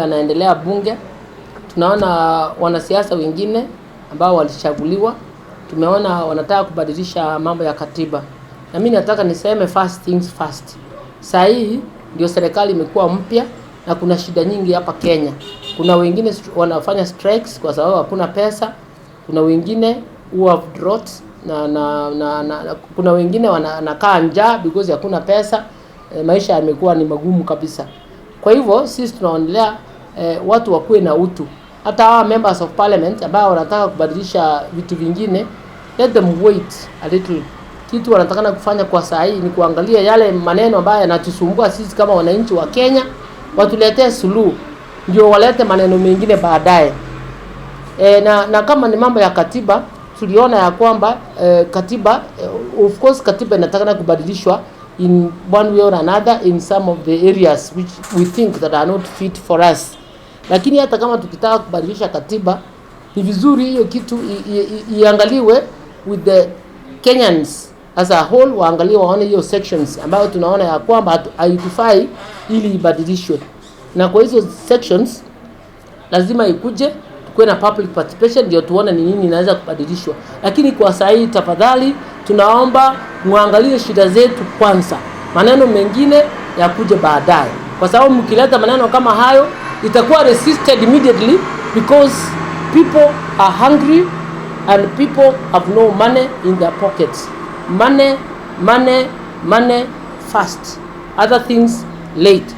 Yanaendelea bunge, tunaona wanasiasa wengine ambao walichaguliwa, tumeona wanataka kubadilisha mambo ya katiba, na mimi nataka niseme first things first. Saa hii ndio serikali imekuwa mpya na kuna shida nyingi hapa Kenya. Kuna wengine wanafanya strikes kwa sababu hakuna pesa, kuna wengine who have drought na kuna wengine wanakaa njaa because hakuna pesa. Maisha yamekuwa ni magumu kabisa. Kwa hivyo sisi tunaonelea watu wakuwe na utu. Hata hawa members of parliament ambao wanataka kubadilisha vitu vingine, let them wait a little. Kitu wanatakana kufanya kwa saa hii ni kuangalia yale maneno ambayo yanatusumbua sisi kama wananchi wa Kenya, watuletee suluhu, ndio walete maneno mengine baadaye. Na kama ni mambo ya katiba tuliona ya kwamba katiba of course katiba inatakana kubadilishwa in one way or another in some of the areas which we think that are not fit for us. Lakini hata kama tukitaka kubadilisha katiba ni vizuri hiyo kitu iangaliwe with the Kenyans as a whole, waangalie waone hiyo sections ambayo tunaona ya kwamba haitufai ili ibadilishwe, na kwa hizo sections lazima ikuje tukuwe na public participation ndio tuone ni nini inaweza kubadilishwa. Lakini kwa saa hii, tafadhali tunaomba muangalie shida zetu kwanza, maneno mengine yakuje baadaye, kwa sababu mkileta maneno kama hayo itakuwa resisted immediately because people are hungry and people have no money in their pockets. Money, money, money first, other things late.